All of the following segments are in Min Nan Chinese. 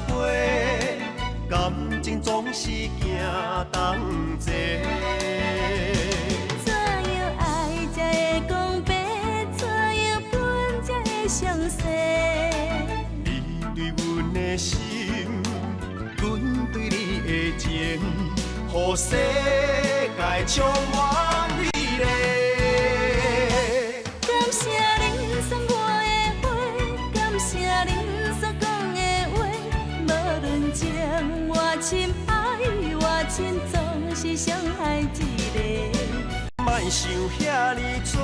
花，感情总是行同齐。怎样爱才會講白？怎樣分才會詳細？你對阮的心，阮對你的情，予世界充滿美麗。感謝恁送我的花，感謝恁所講的話，無論情偌深，愛偌深，總是上愛一个。莫想遐呢多，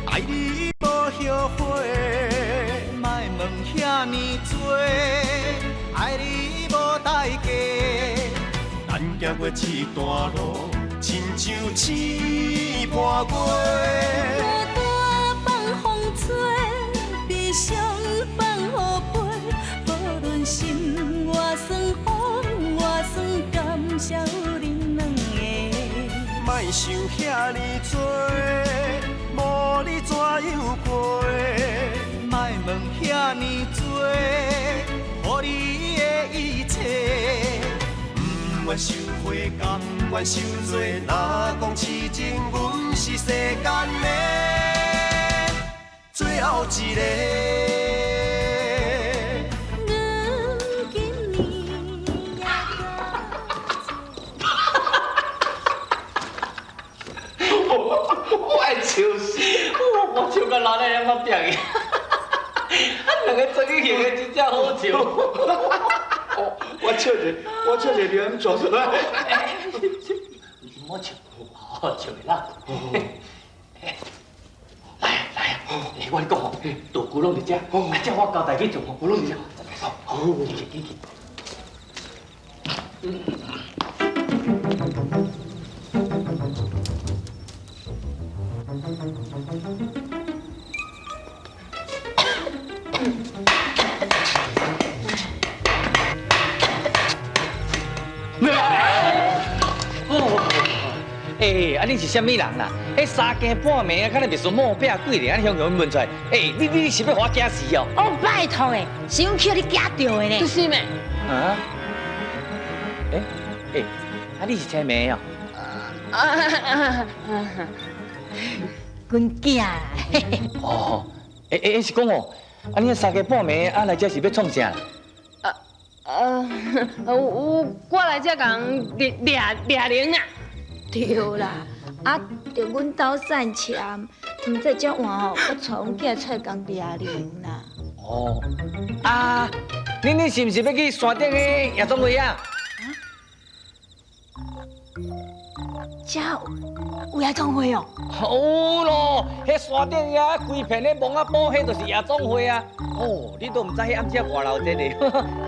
愛你無後悔。莫問遐呢多，愛你無代價。咱行過這段路，親像星伴月。孤單放風吹，悲傷放雨飞，無論心偌酸，風偌酸，感謝有恁兩个。莫想遐呢多，無你怎樣過？莫問遐呢多，予你的一切。不願受悔，甘願受罪。若講痴情，阮是世間的最後一个。阮今年也我愛笑死，我笑到老奶奶我变去。啊，兩个做伙行的真正好笑。我笑者，我笑者，你按怎做出來？你莫笑，好笑的啦。來來，我跟你講吼，道具攏佇遮，啊，這我交代去做吼，攏佇遮。好，去去去。欸，啊，恁是啥物人啦？彼三更半暝啊，敢若袂输某壁鬼咧，按呢雄雄问出来。欸，你是欲予我惊死哦？哦，拜託的，是阮去予你驚著的呢。就是咩？啊？欸欸，啊你是青梅哦？啊啊啊！阮囝啦。哦，欸欸，是講哦，啊你三更半暝啊來遮是欲創啥啦？我來遮共掠掠掠靈啊！對啦，啊，著阮兜散簽，毋知這晚吼，閣帶阮囝出來共掠靈啦。哦，啊，恁是毋是欲去山頂的夜總會啊？遮有夜總會哦？有咯，彼山頂遐規片的墓仔埔，彼就是夜總會啊。哦，你都毋知彼暗時啊偌鬧熱的。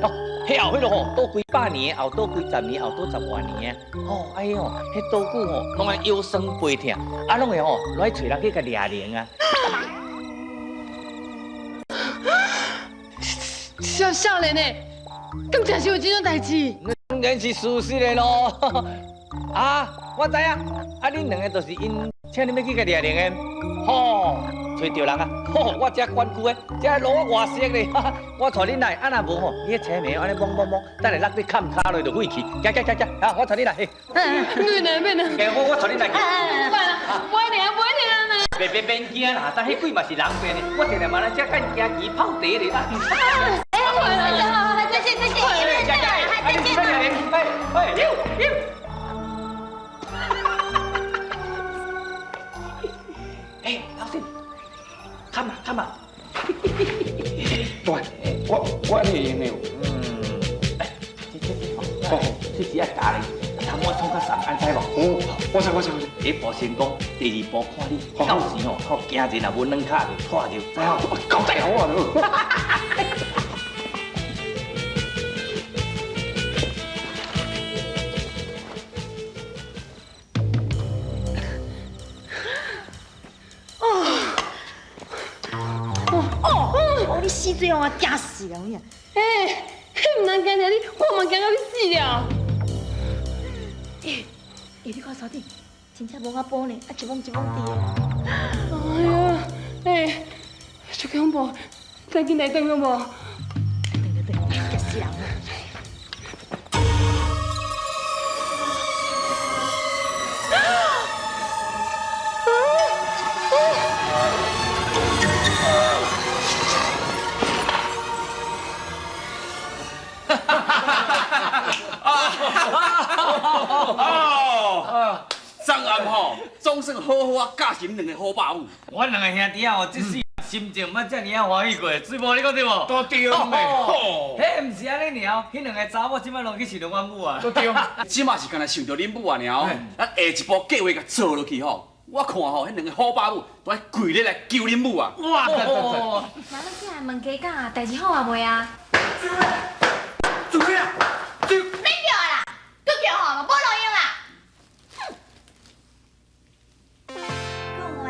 哦，彼後彼落吼，賭幾百年，後賭幾十年，後賭十外年啊。哦，哎喲，彼賭久吼，攏愛腰酸背疼，啊，攏會吼來揣人去共掠靈啊。少少年的，敢真是有這種代誌？當然是事實的咯。啊，我知影，啊，恁兩個就是𪜶請恁欲去共掠靈的，吼，揣著人啊！吼，我這管區的，這路我偌熟咧，我帶恁來，啊若無吼，你彼青暝按呢摸摸摸，等下落你砍跤落就廢去。行行行行，啊，我帶你來。免啦免啦。我帶你來。袂啦，袂聽袂聽啦。別別免驚啦，但彼鬼嘛是人變的，我定定嘛來遮干行棋泡茶咧啦。哎，再見再見，再見再見。哎哎，溜溜。哎，老師，看嘛看嘛，喂，我按呢會用的。嗯，哎，這這這，哦，這是愛教你，頭我創較送，按知無？哦，我知我知我知。第一步成功，第二步看你到時吼，靠驚人若無軟跤就拖著，知無？我交代好啊。哦，你死水我驚死了！欸，毋通驚著你，我嘛驚到欲死了。欸，欸，你看山頂，真正墓仔埔呢，啊一摸一摸佇的。哎呀，欸，足恐怖，趕緊來轉好無？轉轉轉，嚇死人！我教死恁两个虎爸母。阮两个兄弟仔哦，這世心情毋捌遮爾仔歡喜過，水某你講對無？都對咩？彼毋是按呢爾，彼兩个查某這擺攏去想著阮母啊。都對。這馬是干焦想著恁母啊爾，咱下一步計劃共做落去吼，我看吼，彼兩個虎爸母都愛跪咧來求恁母啊！哇！那咱起來問家長，代誌好啊袂啊？做咩啊？免叫啊啦，閣叫吼嘛無路用啦。講完，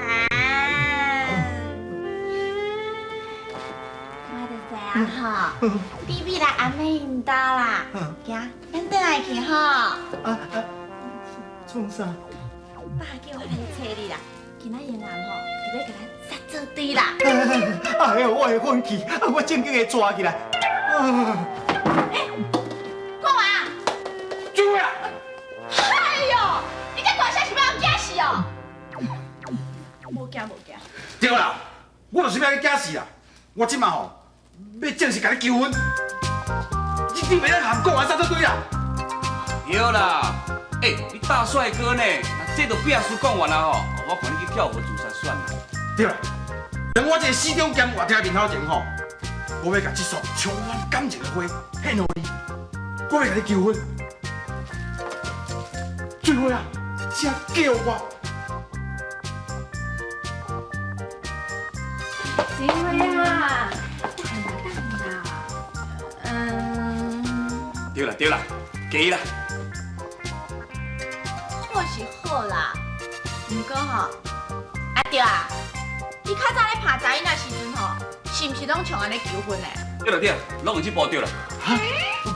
我就知影吼，比比來阿妹𪜶兜啦，行，咱轉來去吼。啊啊，創啥？爸叫我來揣你啦，今仔英男吼，就欲共咱殺做對啦。哎呦，我的運氣，我正經會抓起來。欸，講完。做啊！哎呦，你這大聲是欲予人驚死哦？無驚無驚。對啦，我就是欲予你驚死啦！我這馬吼，欲正式共你求婚，你袂當含講完殺做對啦。對啦，欸，你大帥哥呢？這就變輸講完啦吼，我看你去跳河自殺算啦。對啦，等我這個死忠兼活貼面頭前吼，我欲共這束充滿感情的花獻予你，我欲共你求婚。水花啊，請叫我。水花啊，等啦等啦，嗯。對啦對啦，給啦。好是好啦，毋過吼，啊對啊，你較早咧拍查囡仔時陣吼，是毋是攏像按呢求婚的？對啦對啦，攏用這步對啦。哈？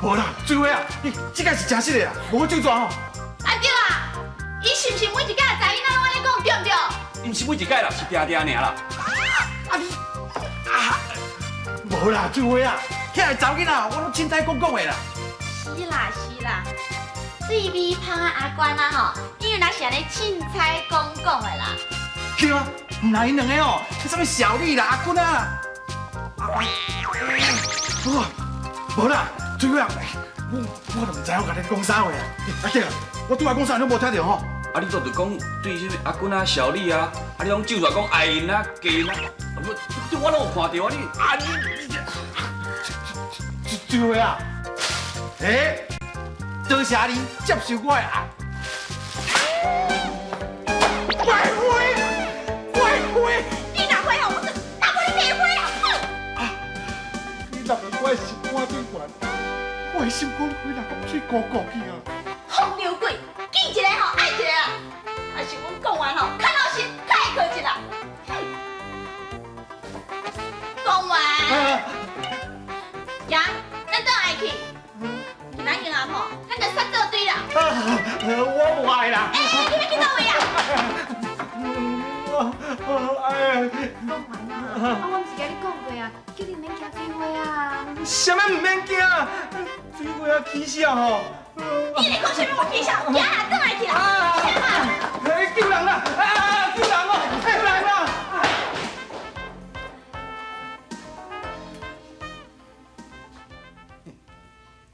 無啦，水花啊，你這個是真實的啦，無法咒煞吼。啊對啊，伊是毋是每一屆查囡仔攏按呢講對毋對？毋是每一屆啦，是定定爾啦。啊你啊，無啦，水花啊，遐個查某囡仔我攏凊彩講講的啦。是啦是啦。對米芳啊阿關啊吼，因為若是按呢凊彩講講的啦。對啊，毋若𪜶兩个哦，啥物小麗啦、阿君啊，哇，無啦，水花啊，我都毋知我共你講啥話啊。啊對啦，我拄仔講啥你攏無聽著吼？啊，你拄著講對啥物阿君啊、小麗啊，啊你攏咒煞講愛𪜶啊、嫁𪜶啊，這我攏有看著啊你。啊你你水花啊，欸。多謝你接受我的愛。花花，花花，你若花吼，我就打破你白花啦！啊！你落伫我的心肝頂懸，我的心肝开若咁水糊糊去啊！風流鬼，見一个吼愛一个啦，啊是阮講完吼，較老實，較會客氣啦。哼！講完，行，咱轉來去。咱英阿吼，咱就殺做對啦。我無愛啦。欸，你欲去佗位啊？哎。講完啊，啊，我毋是共你講過啊，叫你毋免驚水花啊。啥物毋免驚？水花啊，起痟吼。你咧講啥物？我起痟，行啦，轉來去啦。欸，救人啦！啊，救人哦！救人啦！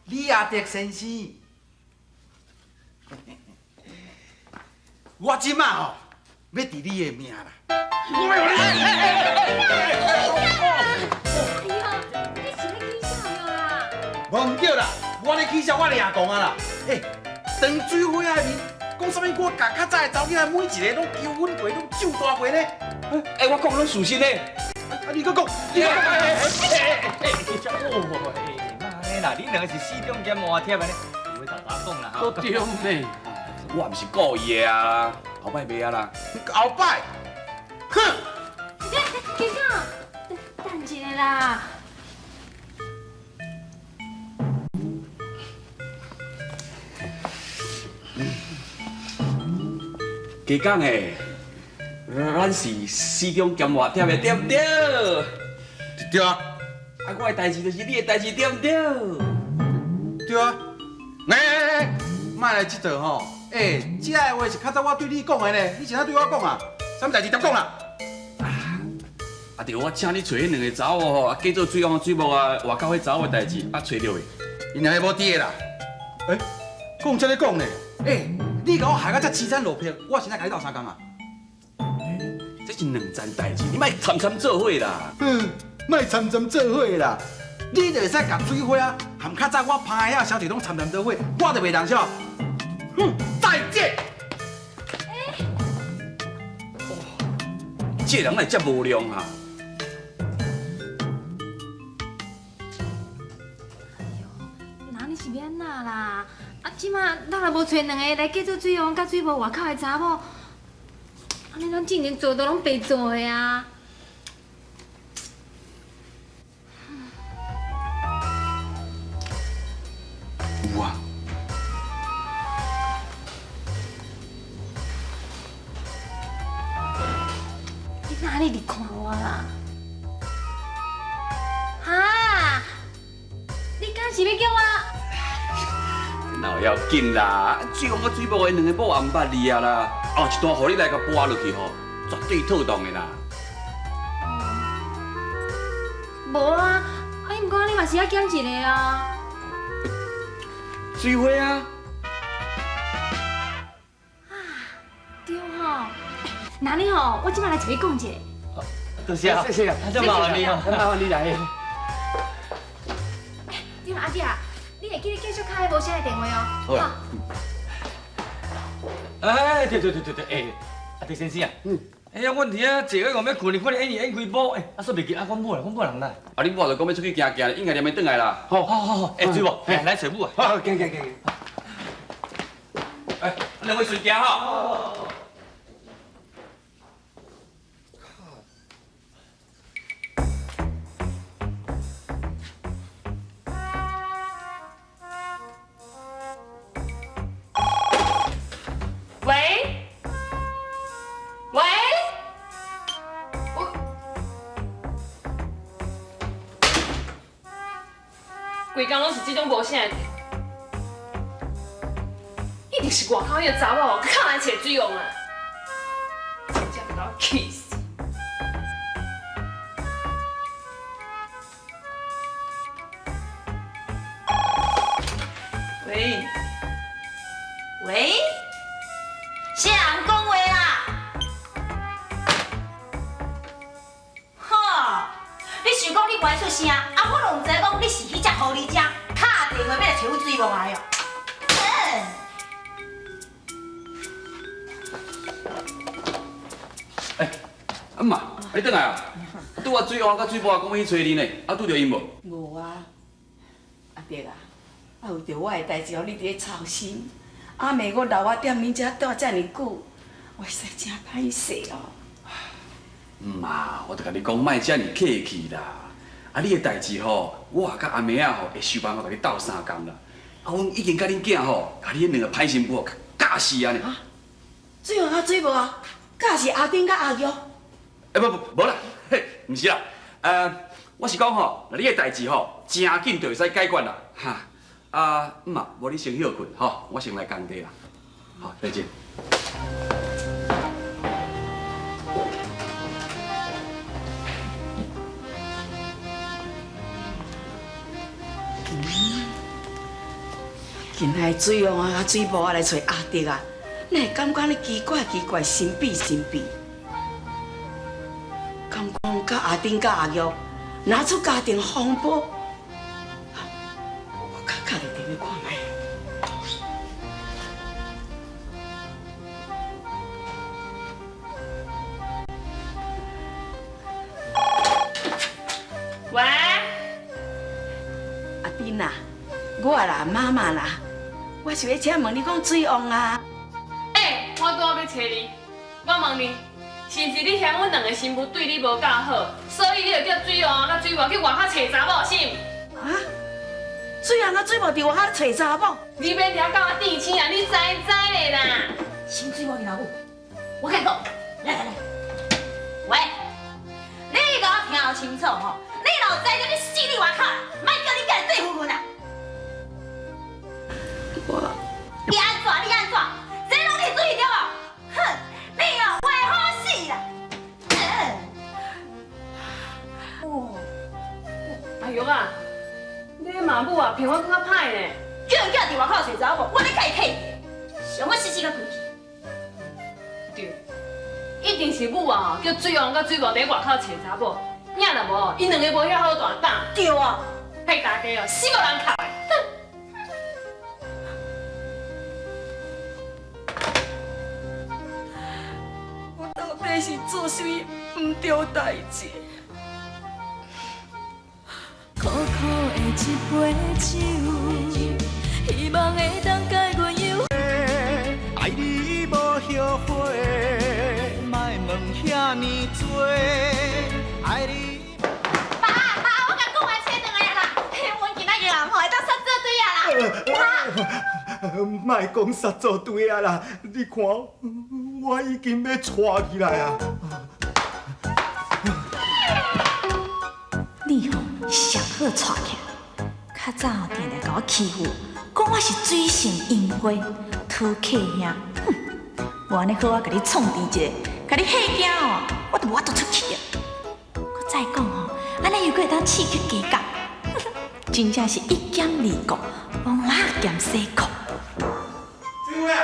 李亞德先生，我這馬吼欲佇你的命啦！哎呦，你是咧起痟啦？無毋對啦，我咧起痟，我掠狂啊啦！欸，當水花仔的面，講啥物我共較早的查某囡仔每一个攏求婚過，攏咒大過呢？欸，我講攏事實呢。啊，你閣講，你閣講。啦，你兩个是死忠兼活貼的呢，有話沓沓講啦。都對呢，我毋是故意的啊，後擺袂啊啦。後擺，哼！家長，等一下啦。加講的，咱是死忠兼活貼的，對毋對？對啊。啊，我的代誌就是你的代誌，對毋對？對啊。欸欸欸，莫來這套吼！欸，這个話是較早我對你講的呢，你是怎對我講啊？啥物代誌沓講啦？啊對，我請你揣彼兩个查某吼，啊，假做水王水母啊，外口彼查某的代誌，啊，揣著未？𪜶兩个無佇的啦。欸，講這咧講呢？欸，你共我害到這淒慘落魄，我是怎共你鬥相共啊？這是兩層代誌，你莫參參做伙啦。嗯，莫參參做伙啦。你就會使共水花啊，含較早我拍遐小姐攏參參做伙，我就袂當笑。哼，再見。這人哪會遮無量啊？那你是欲按怎啦？啊，這馬咱若無揣兩个來嫁做水王佮水母外口的查某，按呢咱之前做都攏白做的啊！有啊。你哪里伫看我啦？哈？你敢是欲叫我？哪有要紧啦？水王佮水母的兩个某也毋捌你啊啦。哦，一段予你来共跋落去吼，绝对妥当的啦。無啊，啊，毋過你嘛是愛減一个啊。水花啊！啊，對吼。那你吼，我這擺來找你講一下。多謝啊，謝謝啊，真麻煩你哦，麻煩你來。對啦，阿姐啊，你會記得繼續敲彼無聲的電話哦。好啦。哎，對對對對對，哎，阿狄先生啊，哎呀，阮佇遐坐咧，我欲睏，看你演演開播，哎，啊，煞袂記啊，阮某咧，阮某人來。啊，恁某就講欲出去行行，應該念欲轉來啦。好，好，好，好，哎，水某，來揣母啊。好，行行行。哎，兩位隨行吼。喂，喂，我，规工攏是這種無聲的，一定是外口彼个查某敲來揣水王啊！真正共我氣死！喂，喂，啥人講話啦？吼，你想講你無愛出聲，啊，我拢毋知講你是彼隻狐狸精，敲電話欲來揣阮水王來哦。哎，阿媽，你轉來啊！拄仔水王佮水母講欲去揣你呢，啊拄著𪜶無？無啊，阿伯啊，啊為著我的代誌，予你佇咧操心。阿妹，我留我踮恁遮蹛遮爾久，我實在真歹勢哦。媽，我著共你講，莫遮爾客氣啦。啊，你的代誌吼，我佮阿妹仔吼會想辦法共你鬥相共啦。啊，阮已經佮恁囝吼，共你彼兩個歹新婦吼，教死啊呢。水王佮水母啊，教死阿丁佮阿玉。欸，不不，無啦，嘿，毋是啦，我是講吼，你的代誌吼，誠緊就會使解決啦，哈。啊，毋嘛，無你先歇睏吼，我先來工地啦。好，再見。今仔水王啊、水母啊來揣阿德啊，哪會感覺呢奇怪奇怪、神秘神秘？敢講佮阿丁佮阿玉拿出家庭風波？我較敲一個電話看覓。喂，阿丁啊，我啦，媽媽啦，我是欲請問你講水王啊。欸，我拄仔欲揣你，我問你，是毋是你嫌阮兩个新婦對你無夠好，所以你就叫水王佮水母去外口揣查某，是毋？啊？水王佮水母佇外口揣查某？你欲掠到我甜青啊？你知知的啦。新水某你老母，我共你講，來來來，喂，你共我聽清楚吼，你若有知影你死佇外口，莫叫你囝來對付阮啊！我，你按怎？你按怎？這攏你注意著無？哼，你哦，壞好死啦！哦，阿玉啊，你的媽母啊，評我閣較歹呢。叫𪜶囝佇外口揣查某，我咧共伊客氣，上我死死較規氣。對，一定是母啊，叫水王佮水某佇外口揣查某，影若無，𪜶兩个無遐好大膽。對啊，彼大家哦，死無人哭的。哼！我到底是做啥物毋對代誌？苦苦的一杯酒，希望會當共阮憂。愛你無後悔，莫問遐呢濟，愛你。爸爸，我共講完揣轉來啦，阮今仔日吼會當煞做對啊啦。爸，莫講煞做對啊啦，你看我已經欲掣起來啊。你吼上好掣起來，較早吼定定共我欺負，講我是水性楊花，討客兄，哼！無按呢好，我共你創治一下，共你嚇驚哦，我就無法度出去啊。閣再講吼，按呢又閣會當刺激加減，真正是一兼二顧，摸仔兼洗褲。水花啊！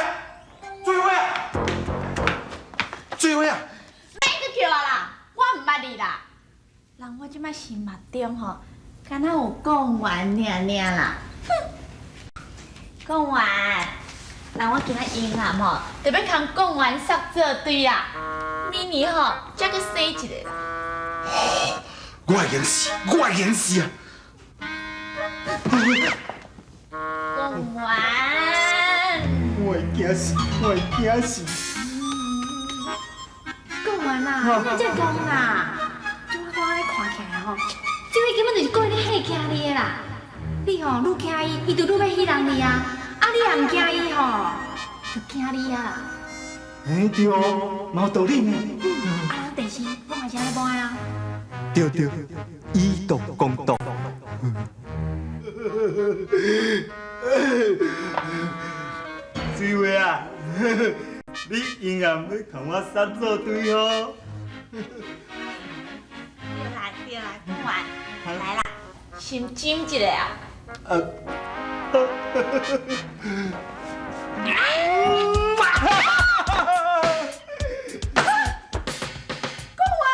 水花啊！水花啊！免閣叫我啦，我毋捌你啦。人我這擺心目中吼，敢若有講完爾爾啦。哼，講完，人我今仔英男吼，特別共講完煞做對啦。明年吼，才閣生一个啦。我會驚死，我會驚死啊！講完，我會驚死，我會驚死。講完啦，你才講啦。我按呢看起來吼，這位根本就是故意咧嚇驚你的啦。你吼愈驚伊，伊就愈欲彼人你啊。啊，你也毋驚伊吼，就驚你啊啦。欸對，嘛有道理呢。啊，咱第時我嘛是按呢摸啊。對對，以毒攻毒。水花啊，你永遠欲共我煞做對吼？對啦對啦，講完來啦，先斟一下啊。講完，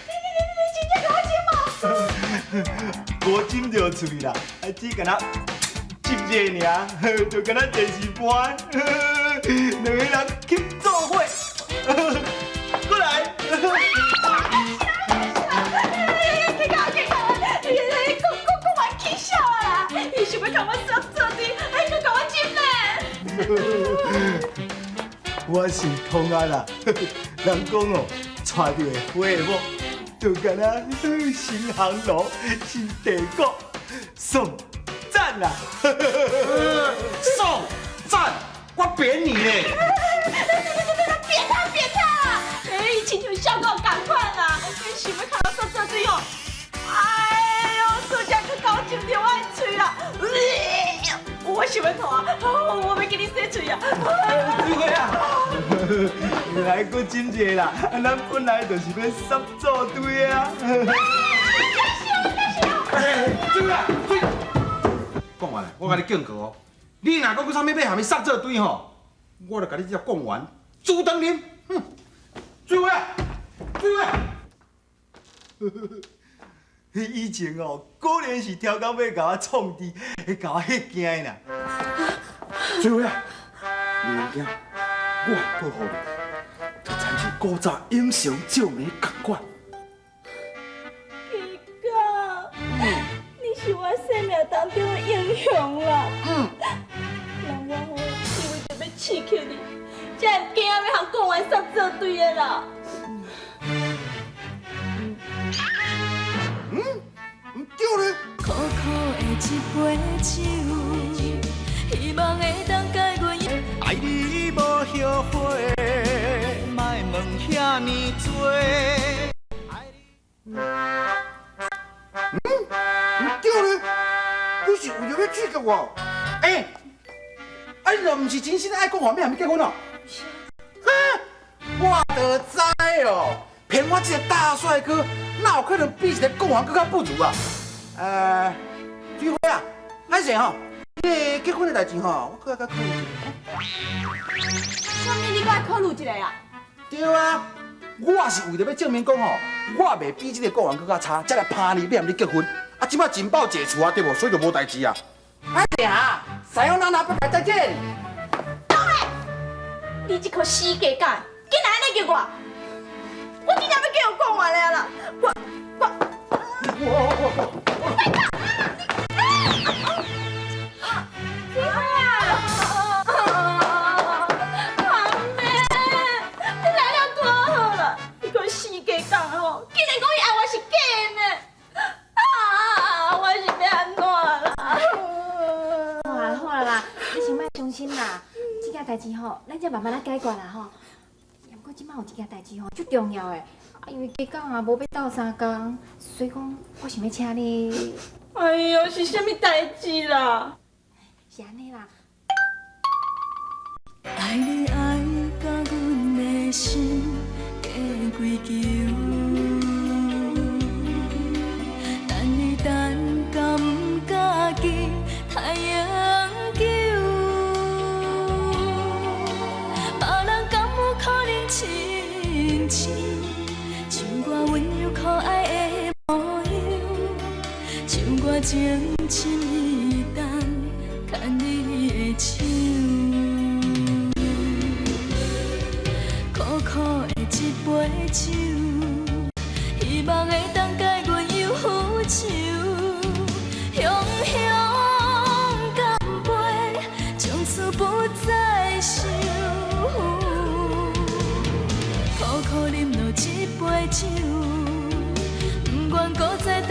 你真正共我斟哦？無斟就喙啦，啊只敢若斟一下爾，就敢若電視盤，兩个人吸做伙，過來。去搞去搞！講講講完起笑啊啦！伊想欲共我煞做對，還閣共我斟呢。我是通啊啦，人講哦，娶著會花的某，就敢若新航路、新帝國，爽讚啦！爽讚，我扁你咧！扁他扁他！哎，親像痟狗仝款啦，伊想欲共我煞做對哦。哎喲，說這閣共我斟著我的喙啦！我想欲吐啊！我欲給你洗喙啊！水花啊，來閣斟一下啦！咱本來就是欲煞做對啊！水花，水，講完啦，我共你警告哦，你若閣閣啥物欲含伊煞做對吼，我就共你這個貢丸煮轉啉。哼，水花，水花。以前哦，果然是超工欲共我創治，會共我嚇驚的啦。水花，你毋驚，我會保護你，就親像古早英雄救美仝款。奇哥，你是我生命當中的英雄啦！人我吼是為著欲刺激你，才會驚欲予講完煞做對的啦。毋對咧。苦苦的一杯酒，希望會當共阮。愛你無後悔，莫問遐呢濟。毋對咧，你是為著欲刺激我？欸，啊你若毋是真心愛講話，欲含伊結婚哦？哈，我就知哦，騙我這個大帥哥，哪有可能比一个貢丸閣較不如啊？水花啊，歹勢吼，這個結婚的代誌吼，我閣愛閣考慮一下。啥物？你閣愛考慮一下啊？對啊，我是為著欲證明講吼，我袂比這個國王閣較差，才來拍你，欲和你結婚。啊，這擺情報解除啊，對無？所以就無代誌啊。哎呀，さよなら，拜拜，再見。你這顆死雞蛋，竟然按呢叫我！我真正欲叫國王了啦！我我我我我。我阿妹，你來了拄好啦！你個死雞蛋吼，竟然講伊愛我是假的呢！啊，我是欲按怎啦？好啊好啊啦，你先莫傷心啦，這件代誌吼，咱再慢慢仔解決啦吼。毋過這擺有一件代誌吼，足重要的，啊，因為雞公啊無欲鬥相共，所以講我想欲請你。哎喲，是啥物代誌啦？是按呢啦。愛你愛甲阮的心加跪求，等你等甲毋家己太永久，別人敢有可能親像，像我溫柔可愛的模樣，像我情深意重牽你的手。苦苦的一杯酒，希望會當解阮憂愁。雄雄乾杯，從此不再愁。苦苦飲落一杯酒，不願閣再對